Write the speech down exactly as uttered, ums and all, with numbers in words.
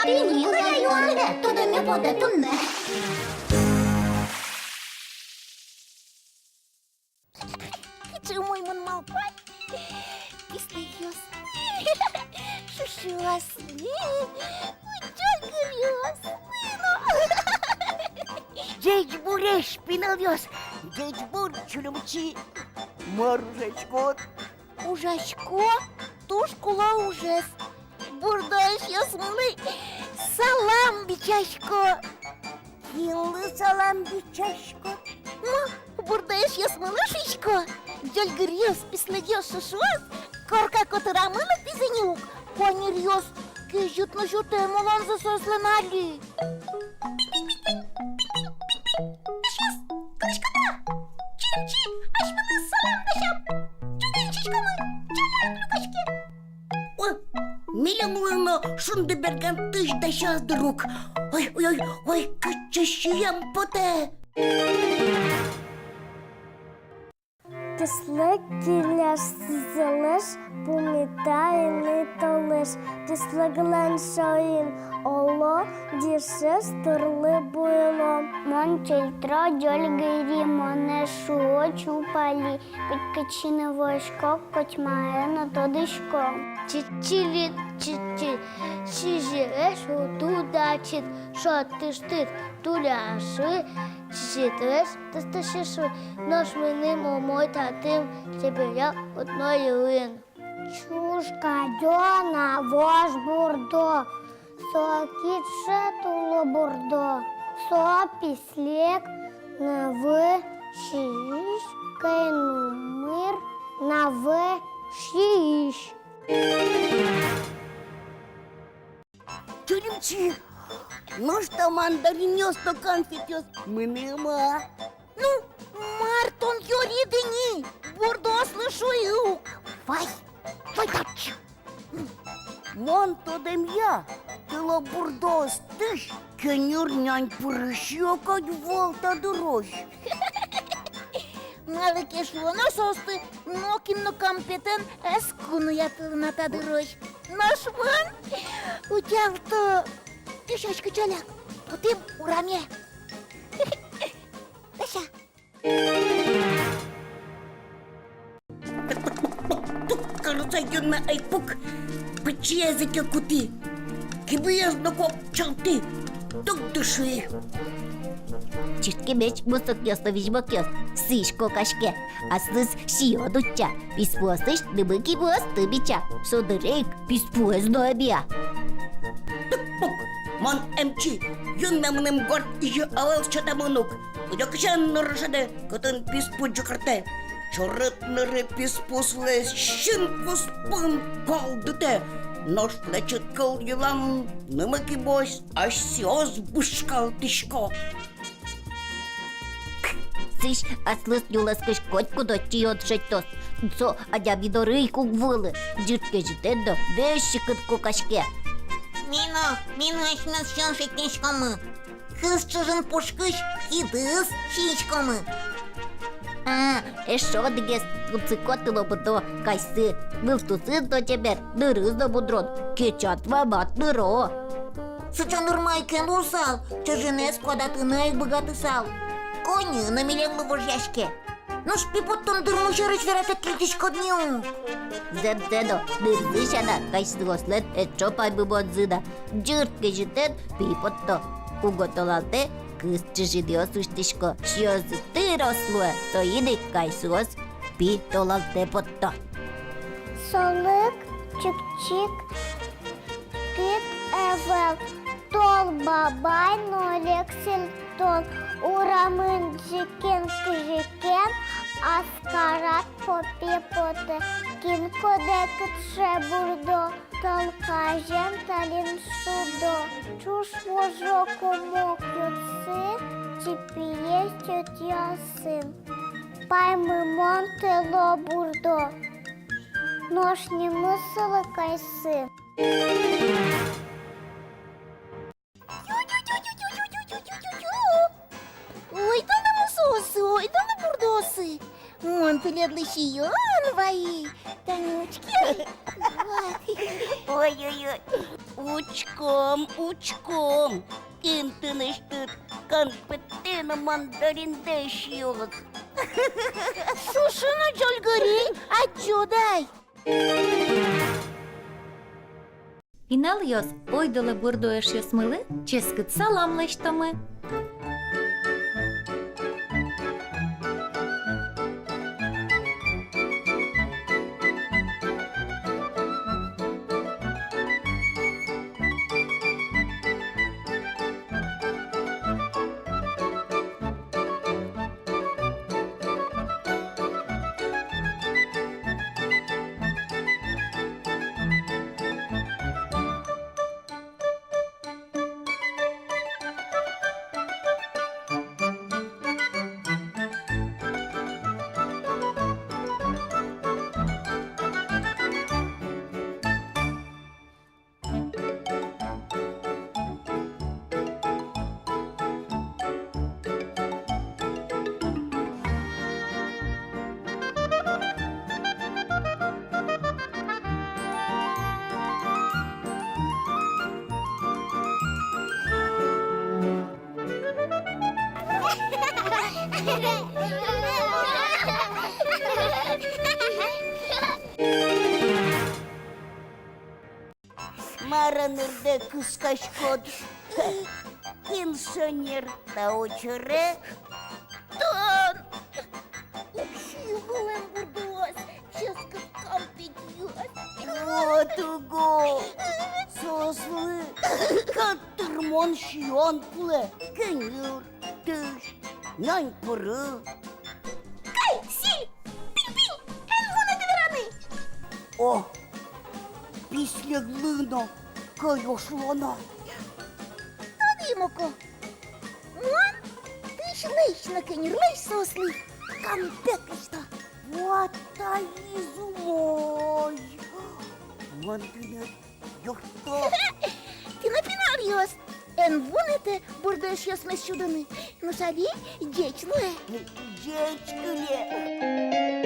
Тӥни милая юанме, тодэмме потэ туннэ. Кыӵе умой мон малпай. Писнэгъёсмы, шушыосмы, ӟольгыръёсмы но. Ӟечбуресь, пиналъёс! Ӟечбур, Чулымчи! Мар ужаськод? Ужасько, туж кулэ ужез. Бурдо эшъёсмылы салам бичасько. Кинлы салам бичаськод? Ну, бурдо эшъёсмылы шуисько. Ӟольгыръёс, писнэгъёс, шушыос корка котырамы лыктӥзы ни ук. Коньыръёс кезьыт но сётэм улонзы соослэн али. Эшъёс, кылӥськод-а? Чилимчи, асьмелы салам дасям. Ӟугень сиськомы ӵаляк люкаське. О, милемлы но шунды берган тысь дасяз дыр ук. Ой, ой, ой, ой, кыӵе сием потэ. Тӥслы килеш сӥзьылысь, пумита ини толэзь. Тӥслыклэн шойын оло, дӥсез турлы буйло. Мон чильтро ӟольгыри, монэ шуо чупали. Кытчы но возисько, котьмае но тодӥсько. Чичилит, чичи, сӥзьылэсь уту дачит, шӧдӥськод, туляшы, чичилэсь тыстӥськод, нош мыным умой татын, чеберъя одно йылын. Ӵуж кадь но вож бурдо, со кыӵе тылобурдо, со пислек, нӧвы сиись, кӧин мумыр, нӧвы сиись. Чилимчи, нош та мандаринъёс но конфетъёс мыным-а? Ну, мар тон ёрид ини, бурдоослы шуи ук. Вай, вай татчы. Мон тодэмъя, тылобурдоостысь кенюр нянь пырысь ик кадь вал та дырозь. Малы ке шуоно, соосты нокин но кампетэн ӧз куноятылы на та дырозь. Нош мон утялто. Дӥсяськы ӵаляк, потӥм ураме. Дася. Тук карыса юнме ӧй пук, пичиез ик кутӥ. Кибыез но кок чалтӥ, тук дыши. Чырткемесь мусокъёс но визьмокъёс, сӥзь кокаське. Аслыз сиён утча, писпуосысь нымы-кибыосты бича, со дыре ик писпуэз но эмъя. Тук-пук, мон эмчи, юнме мыным горд изьы ӧвӧл сётэмын ук. Кыдёкысен нырысь шӧдэ, кытын писпу ӟыгыртэ. Чорыт ныры писпу сылэ син куспын кӧлдытэ. Нош лэчыт кыл йылам нымы-кибыос асьсэос бышкалтӥсько. Сӥзь аслыз нюлэскысь котькуд отчы шедьтоз. Со адями доры ик уг вуылы. Ӟырт кезьытэн но весь секыт кокаське. Ми но, ми но асьмеос сиён шедьтӥськомы. Кыз чыжын пушкысь кидыс сииськомы. А, эшшо одӥгез тунсыко тылобурдо — кайсы. Вылтусыз но чебер, нырыз но мудрон, кечат-вамат ныро. Сыӵе нырмы ӧй ке луысал, чыжынэз куадатыны ӧй быгатысал. Коньы но милемлы вожъяське. Нош пи поттон дырмы сярысь вератэк кельтӥськод ни ук. Зэмзэ но, нырзы сяна, кайсыослэн эшшо паймымонзы на. Ӟырт кезьытэн пи потто. Уго толалтэ кыз чыжынъёс усьтӥсько, сиёнзы тырос луэ, соин ик кайсыос пи толалтэ потто. Солы чик-чик тӥ ӧвӧл, тол бабай но лексиль тол. Урамын ӟекен-кыжекен, ас карат попе потэ. Кин кодэ кыӵе бурдо, тол казем талин шудо. Ӵуж вожо комок юртсы, чипие тётьясын. Паймымон тылобурдо, нош нимыз солы кайсы. Ойдолэ, мусоосы, ойдолэ, бурдоосы. Мон тӥледлы сиён вайи, тани учке. Ой-ой-ой. Учком, учком, кин тынэсьтыд конфеттэ но мандариндэ сиёз. Суши но ӟольгыри, адӟод ай. Пиналъёс, ойдолэ бурдо эшъёсмылы ческыт салам лэсьтомы. Мар-а нырдэ кыскаськод? Кин шонер та учыре? Тон! Уксё вылэм бурдоос, ческыт кампетъёс. Вот уго! Соослы кӧт тырмон сиён кулэ. Кеньыр, тысь, нянь пыры. Кай, сӥль, пинь-пинь, эн вунэты вераны. О, письлеглы но кӧй ошло на. Тодӥ, Моко, мон тысьлэсь но кеньырлэсь соослы кампет лэсьто. Вот таиз умой. Мон тӥледыз юртто. Тӥ но, пиналъёс, эн вунэтэ бурдо эшъёсмес сюдыны. Нош али ӟеч луэ. Ӟеч кыле.